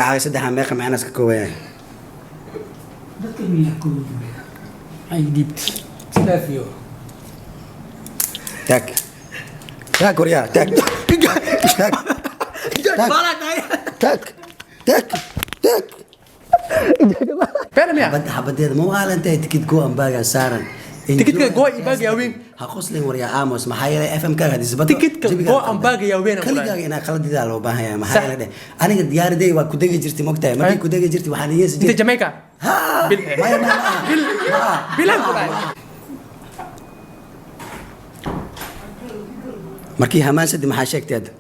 Magacaaga saddexaa meeqa macnaas ka kooban yahay? Dadka miyaa ku ay dhiibtay silaafiyo. Taag taag, waryaa, taag taag taag taag taag taag. Beena miya? Xabad xabadeeda ma waalantahay? Tikid go and baagaa saaran. Tikidka go and bag yaa weyn. Ha qoslin, waryaa, amos. Maxaa yeelay FM kaaga hadii isbado Tikidka go and bag yaa weyn aan ku dhahay. Kaligaaga inaa qaladidaa loo baahan yahay. Maxaa Sax. yeelay dheh, aniga diyaaraday waa ku degi jirtay, mogtahay? Markii ku degi jirtay waxaan iyeesi Inta jirtay. Jamaica. Ha. Bil. Maya, ma aha, ma aha. Bilan ku dhahay. Markii hamaasadii maxaa sheegtay hadda?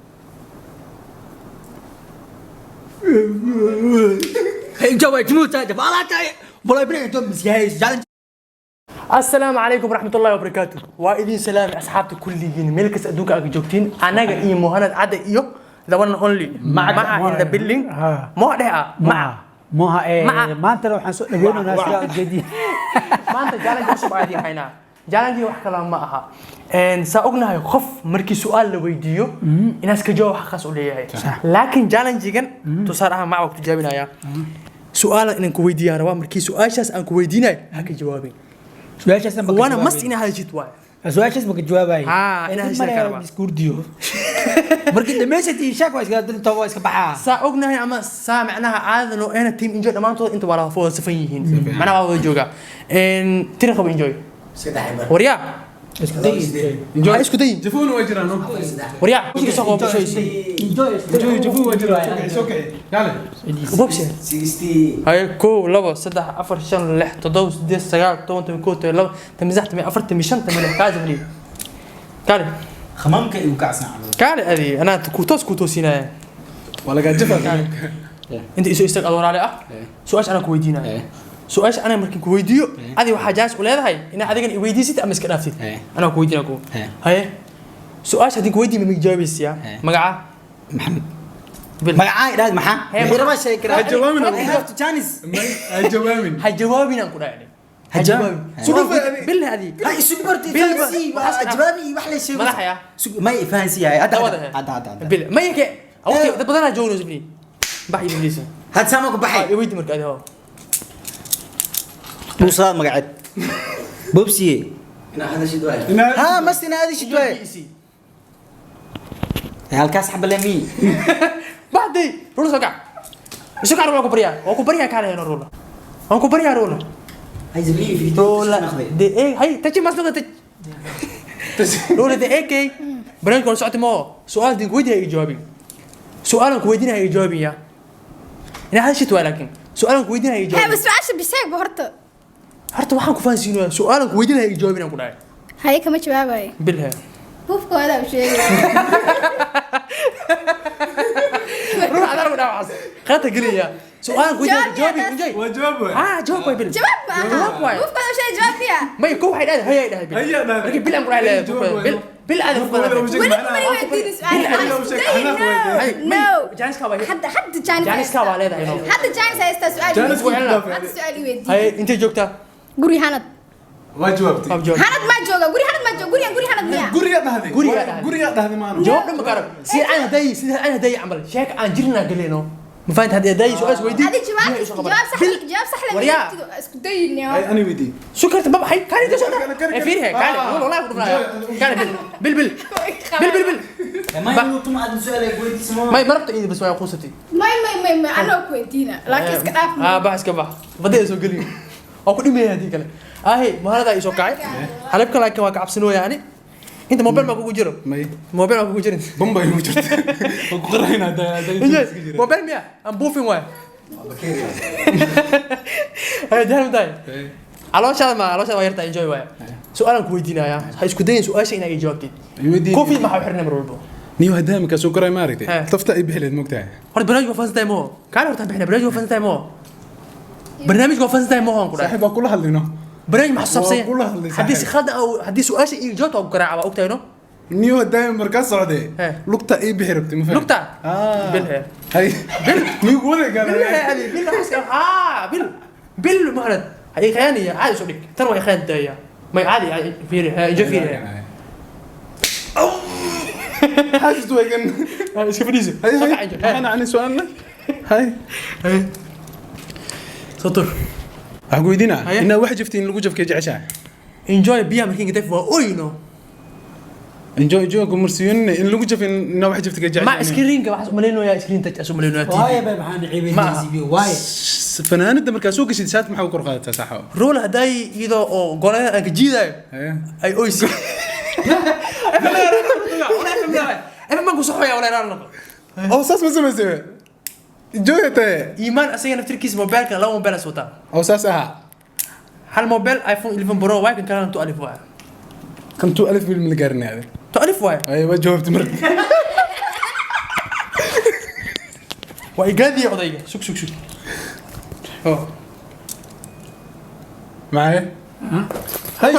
Asalaamu calaykum waraxmatullahi wabarakaatu. Waa idin salaami asxaabta kulligiin meel kasta adduunka aad joogtiin. Anaga iyo Mohanad Cadde iyo the one and only Maca in the building. Moha dheh ah Maca. Moha ee. Maca. Maantana waxaan soo dhaweynaynaa sidaa ujeediin. Maanta challenge cusub aad haynaa. Challenge wax kale ma aha. Saa ognahay, qof markii su'aal la weydiiyo inaas ka jawaab xaqaas u leeyahay, laakiin challenge-gan tusaale ahaan Maca waa ku tijaabinayaa. Su'aalan inaan ku weydiiyaan rabaa, markii su'aashaas aan ku weydiinayo ha ka jawaabin. Su-aashaasna ma ka Waana mas jawaabay. inaa hadashid waay. Su-aashaas ma ka jawaabay. Haa, inaa heshiis ka rabaa. Iskurdiyo markii dhamaysatay shaak waa iska dinta, waa iska baxaa. Saa ognahay ama saa macnaha caadada noo eena, team Enjoy dhammaantood inta waa la wada safan yihiin, macnaha waa wada joogaa. Tiri qabo Enjoy. Saddex bar. Waryaa. Isku day. Ha isku dayin. Jafuun waa jiraan, no? Waryaa, soo qabo bulshadiisa. Enjoy. Enjoy, jafuun waa jiraan. Soo kici. Yale. Bobsi. 60. Haye, 1, 2, 3, 4, 5, 6, 7, 8, 9, 10, 11, 12, 13, 14, 15, 16. Kaali fadhiyo, kaali. Khamaamka igu kacsan camal. Kaali adi, anaa ku toos ku toosinaya. Waa lagaa jafaa. Inta isu istaag adoo raali ah. Su-aasha anaa ku weydiinaya, su-aasha anaa markaan ku weydiiyo, adi waxaa jaas u leedahay inaa adigan i weydiisid ama iska dhaaftid. Anaa ku weydiinaya ku. Haye, su-aasha haddii ku weydiiyo ma jawaabaysiyaa? Magaca? Maxamed. Bil. Magacaa idhaahd maxaa? Hee, Wixii rabaa sheegi karaa. Ha jawaabin. I have to chance. Ha jawaabin. Ha jawaabin aan ku dhahay. Ha jawaabin. Sugu- Billah adi. Ha isugu bartay. Bil- Fahansi waa jawaabi wax la sheego. Madaxaya. May fahansi yahay hadda. Dawada. Hadda hadda hadda. Bil ma yake waqti dad badanaa joogno isbni bax ibliisa. Hadda saama ku baxay. I weydi marka adi hoo. Dhuusadaad magaceed bobsiye. Inaa hadashid waay. Ha mas ina aadishid waay halkaas xabalami. Baxday rula, soo kac, isu kac. Rula, ku baryaa, waa ku baryaa, kaale heno rula, waan ku baryaa rula. Rula de eh hay taji mas noqda taj rula de ek barnaamijka wala socota moo. Su'aal din ku weydiinaya iga jawaabin, su'aalan ku weydiinaya iga jawaabin ya inaa hadashid waay, laakiin su'aalan ku weydiinaya iga Hee, jawaabin. Bas su-aasha biseegba horta. Horta waxaan ku fahansiinaya, su'aalan ku weydiinaya iga jawaabin aan ku dhahay. Haye, kama jawaabayo. Bilhe. Buufkooda u sheegay. Ruux adaan ku dhawaas qaata geliya su'aalan ku weydiinaya Jawaab jawaabin miyaa? Enjoy. Waa jawaab waay. Ah, jawaab waay bil. Jawaab ma aha. Jawaab waay. Buufkooda u sheegay, jawaab miya? May ko waxay dhahay hayay dhahay bil. Hayaa dhahay. Markii bil aan ku dhahay Jawaab waay. bil bil aad ku Weli dhahay. sheeg Weli macnaha. kumani weydiinin su-aal. Bil Aan u isku sheeg, dayin, xanaaq weydiin. no. No. Jaaniska waa Hadda jaanis. Jaaniska waa leedahay, no. Hadda jaanis haystaa su-aal i Jaanis weydiin. ku dhaafay. Hadda su-aal i weydiin. Haye, intee joogtaa? Guri Hanad. Waa jawaabtay. Qaab jawaab. Hanad maa jooga? Guri Hanad maa jooga? Gurigan guri Hanad miya? Guriga dhahday. Guriga dhahday. Guriga dhahday maano. Jawaab dhan ma garan sida aan haday, sida aan haday camal sheek aan jirnaa galeno ma fahanti. Haddii haday su'aal is weydiin Adi jawaab jawaab sax, jawaab sax la Waryaa. isku dayin. Hay ani weydii. Sukarta ma baxay kaali inta soo Kale, kale, ee fiirhe kaali. Ah. Wallahi ku dhufnaya kaali. Bil bil bil bil bil bil. Ma inuu aad su'aal ay weydiismo. May marabta iidi bas waa quusatay. May may may may, anoo ku weydiina laakiin iska dhaaf. Ah, bax, iska bax, badada soo geliyo waa ku dhimaya. Haddii kale ahe maharada ay soo kacay xalibka, laakiin waa ka cabsanooya ani. Inta mobile ma kugu jiro? May. Mobile ma kugu jirin? Bamba igu jirta. Waa ku qarxaynaa hadda. Enjoy. Mobile miya aan buufin waay. Haye, diyaar ma tahay? Calooshaada ma calooshaada waa yartaa. Enjoy waay, su-aalaan ku weydiinayaa, ha isku dayin su-aasha inaa ii jawaabtid. Koofid maxaa u xirnay mar walbo? Niyo hadda markaa soo koray ma aragtay. He. Tafta ay bixileed mogtahay. Horta barnaamijka waa fahansan tahay moo? Kaale horta bixina barnaamijka waa fahansan tahay moo? Barnaamijka waa fahansan tahay moo aan ku dhahay? Saaxiib, waa kula hadlayno. Barnaamij maxaa saabsan? Waa kula hadlay. Haddii si saaxiib. khaldan oo haddii su-aasha ii jawaabta waa ku garaaca, waa ogtahay no? Niyo hadda markaa socday. He. Lugta ay bixi rabtay ma fahanti? Lugta? Ah. Bil he. Hay. Bil. Migu wada bil gaadhay. he adi bil ah bil bil mahrad hay khiyaaniya caadi soo dhig tan way khiyaan daaya may caadi fiiri he injo fiiri he. Xaasis wegan. Iska fadhiiso. Hay Soo hay. kac, Injo. Maxaan ani su'aalna? Hay. Soo tur. Waxaan ku weydiinaa Haye. inaa wax jaftiin lagu jafkay jeceshahay. Enjoy biyaha markiin gadaf waa oyno. Enjoy enjoy ku marsiyoonina in lagu jafin inaa wax jafti ka Ma jeceshahay. screenka waxaas umalaynayaa screen touch as umalaynayaa TV. Waaye bay maxaan ciibay Ma aha. CB waaye. Fanaanada markaa soo gashid shaat maxaa u kor qaadataa saaxiib? Rule hadday iyadoo oo golada aan ka jiidayo Haye. ay oysi. FM ku soxoya wala inaan noqo. Oo saas ma samaysay? Enjoy tahay. Iimaan asaga naftirkiisa mobilka laba mobil as wataa. Oo saas ahaa. Hal mobil iPhone 11 Pro waay kan kalena 2 alif waay. Kan 2 alif bil ma la gaarin aade. 2 alif waay. Haye waa jawaabtay marka. Waa igaadiya odayga. Sug sug sug. Oo. Maxay? Hay.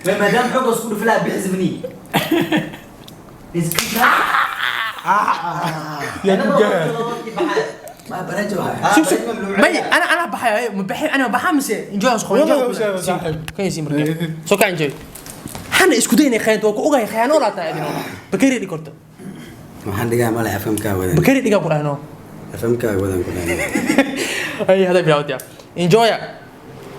Maadaama xooga isku dhuflaa bixisbni. Yaa ku gaar. Ma barajo waay. Sug sug. May ana ana baxay ma baxay ana baxaa mise enjoy as Wada qoyn. u sheego saaxiib. Kan yisi marka. Soo ka enjoy. Hana isku day inay khayaanto waa ku ogahay khayaano laa tahay adino. Bakari dhig horta. Waxaan dhigaa male FM-kaa wadan. Bakari dhigaa ku dhahno. FM-kaa wadan ku dhahay. Ay hada bilaawtay. Enjoy.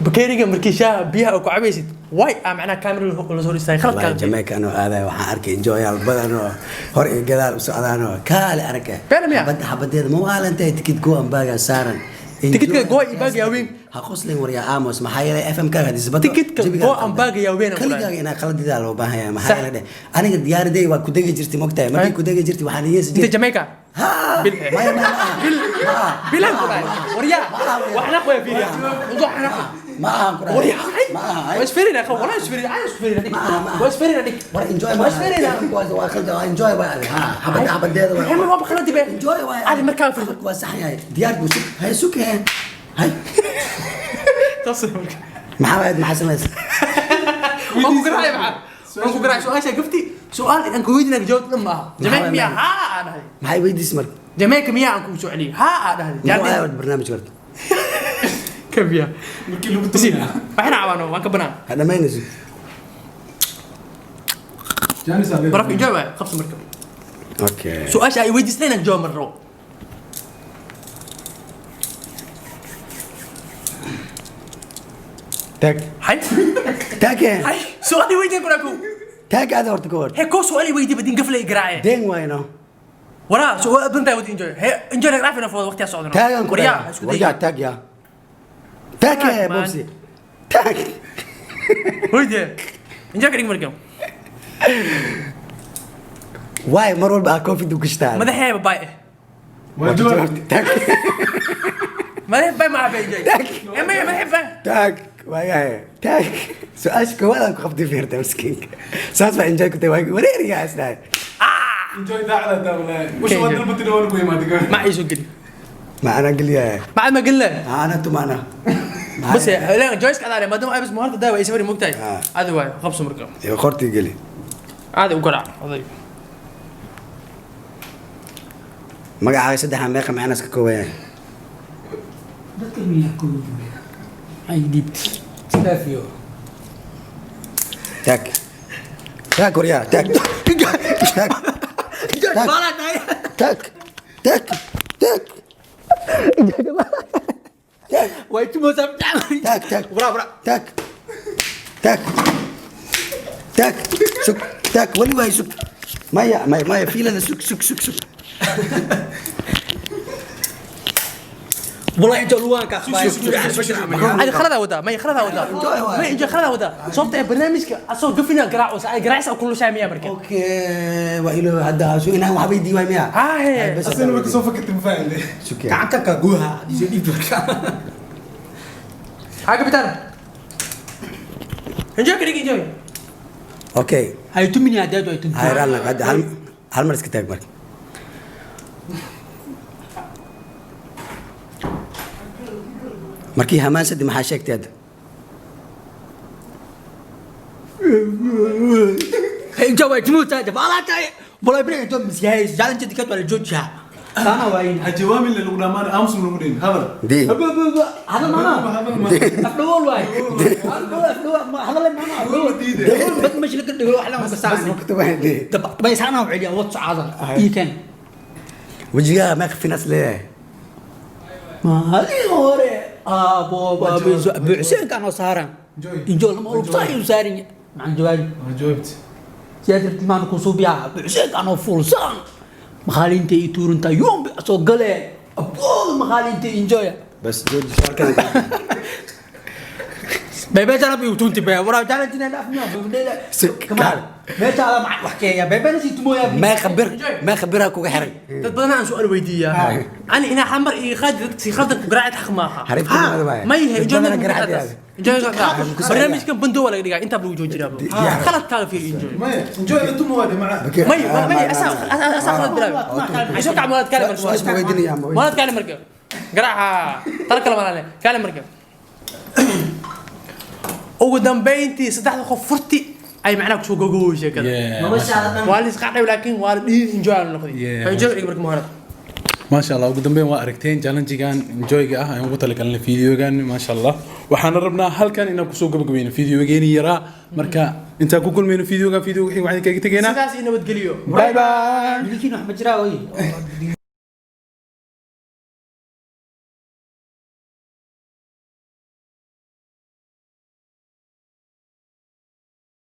Bakariga markii shaaha biyaha ku cabaysid way ah macnaha camera la soo istaagay khalad Wallahi ka. Jamaica anoo aadayo waxaan arkay enjoyaal badan oo hor iyo gadaal u socdaan oo kaale arka. Been miyaa? Xabad xabadeeda ma waalantahay tikid go and baaga saaran. Tikidka go iyo baaga yaa weyn. Ha qoslin waryaa Amos maxaa yeelay FM-kaaga hadii isbado. Tikidka go and baaga yaa weyn aan ku dhahay. Kaligaaga inaa qaladidaa loo baahan yahay maxaa Sax. yeelay dheh aniga diyaaraday waa ku degi jirtay mogtahay markii Ay. ku degi jirtay waxaan yeesi Inta jirtay. Jamaica. Ha! Bil. Maya maya ma aha. Ma aha. Bilan ku dhahay. Waryaa. Waxna qoya fiiriya. Ugu xana. Ma aha ku dhahay. Waryaa. Ma aha. Waa isfiirina qabo wala isfiirina ay isfiirina dhig. Ma aha, ma aha. Waa isfiirina dhig. War enjoy Waa isfiirina. waa khaldan waa enjoy waa adi ha xabad xabadeeda waa Maxay waa khalad be. enjoy waa Adi markaa fiirso. waa sax yahay diyaar buu sug hay sug he hay Taas marka. maxaa waad maxaa samaysay Waan ku garaacay maxaa? Waan ku garaacay su'aasha gafti. Su'aal aan ku weydiinaa jawaab dhan maaha. Jamaica miyaa ha aan dhahay. maxay weydiis marka Jamaica miyaa aan ku soo celiyay. Ha aan dhahay. muxuu ahaa horta barnaamijka horta Kabiya. Markii lagu Si. tumiyaa. Waxna caawano waan ka banaan. ha dhamaynayso Jaanis aa leedahay. Baraf enjoy waay qabso marka. okay Su'aasha ay weydiisnay inaan jawaab marro. Taag. Hay. Taag he Hay. Su'aal weydiin kuna ku. taag aad horta ka hor He ko su'aal weydiin badin gaflay garaacay. deen waayno Waraa su'aal banta wadi enjoy. He enjoy raafina fooda waqtiga socdano. taagan ku Waryaa dhahay isku day. waryaa taag yaa taag he Taag, man. bobsi taag Weydiin. Enjoy ka dhig marka. waay mar walba aa covid u gashtaa Madaxeeba bay. Waa jawaabtay. taag Madax bay ma bay enjoy. Eh ma madax bay. taag waayahay taag su-aasha koowaad aan ku qabtay fiirta miskiinka saas baa enjoy ku tahay waa wareerigaa isdhahay Enjoy daacada taa walahi. Usha waa dalbatay waa lagu imaaday gabar. Ma isu geli. ma anaa geliyahay Ma ma gelna. ana tumaana بس لا جويس كذا ما دام بس مهارته ده يسوي مقتاي آه. هذا واي خبص مركب qortii geli هذا وقرع هذا magacaaga saddexaa meeqa macnaas ka kooban yahay Dadka miyaa ku ay dhiibti. Silaafiyo. taag taag waryaa taag taag taag taag taag taag Way tumosaa. taag taag taag taag taag sug taag weli waay sug maya maya maya fiilada sug sug sug sug Wallahi inta luwaanka akhbaar. هذه خلها ودا ما خلها ودا ما يجي خلها ودا صوت برنامجك اصلا قفنا قراع قراع كل شيء مية مركب okay waa ilo hadda su inaan waxba idii waay miya ها هي Bas Asina way kasoo fakatay ma fahanay. sug yaa. Gacanta ka guha. Isoo dhiibti marka. حاجه بتاعنا انجوي كده انجوي okay Hay tumini hadaad way tuntaa. hay raalna hadda hal hal mar iska taag marka markii hamaasadii maxaa sheegtay hadda Inta way tumutaa jabala tahay. Wallahi bari inta miskahay. Jaalan jidka wala joojiya. Saana waayin. Ha jawaabin lagu dhamaan, aamus lagu dhihin hadal. Dee. Hadal maana. Hadal ma. Afdhawool waay. Afdhawool hadal maana afdhawool. Bad meesha laga dhigo wax lama Bas kasaan. maktuba dee. Bay saana u celiya wad socda. Ii keen. Wejigaa meeqa finas leeyahay? Maalin hore aabo buuxseenkan oo saaran. Enjoy. Injool ma uu saaran saaran. Maxaan jawaabi? Waa jawaabti. Sidaad rabtid maan ku suubiyaa buuxseenkan oo fuulsan. Maqaalinta ii tuurinta yoom soo galee. Aboo maqaalinta enjoy. Bas jooji su'aalkan. Bebe jana bi utunti be. Wara jana jina dhaaf miya bebe. Kaal. Meesha ala macad wax keenya. Bebe na sii tumoya. Meeqa bir kuga xiran? Dad badan aan su'aal weydiiyaa ani inaa xamar iyo qaadi dadka si khaldan ku garaacid xaq maaha. Xariifta nimada waay. Ma yahay. Dad badan garaacid. Enjoy barnaamijkan bando waa laga dhigaa, intaa lagu joojinaa khaladkaaga fiir enjoy. Maya, enjoy intu mawaadi macaa. May asaa asaa khalad bilaabay isoo kac maalad kaale marka. Su'aasha ma weydiinaya, ma weydiin. Maalad kaale marka garaaca tal kale malaale kaale marka. Ugu dambeyntii saddexda qof furti ay macnaha kusoo gogowey sheekada. Noloshaada dhan. Waa la isqacdhay laakiin waa la dhihi enjoy aan noqday. Enjoy dhig marka muhanad. Maasha Allah, ugu dambeyn waa aragteen challengegan enjoyga ah ayaan ugu talagalnay videogan. Maasha Allah, waxaana rabnaa halkan inaan kusoo gabagabayno videogeeni yaraa. Marka intaan ku kulmayno videogan video wixii, waxaan kaga tegaynaa sidaas iyo nabadgeliyo. Bye bye. Milkiin wax ma jiraa way.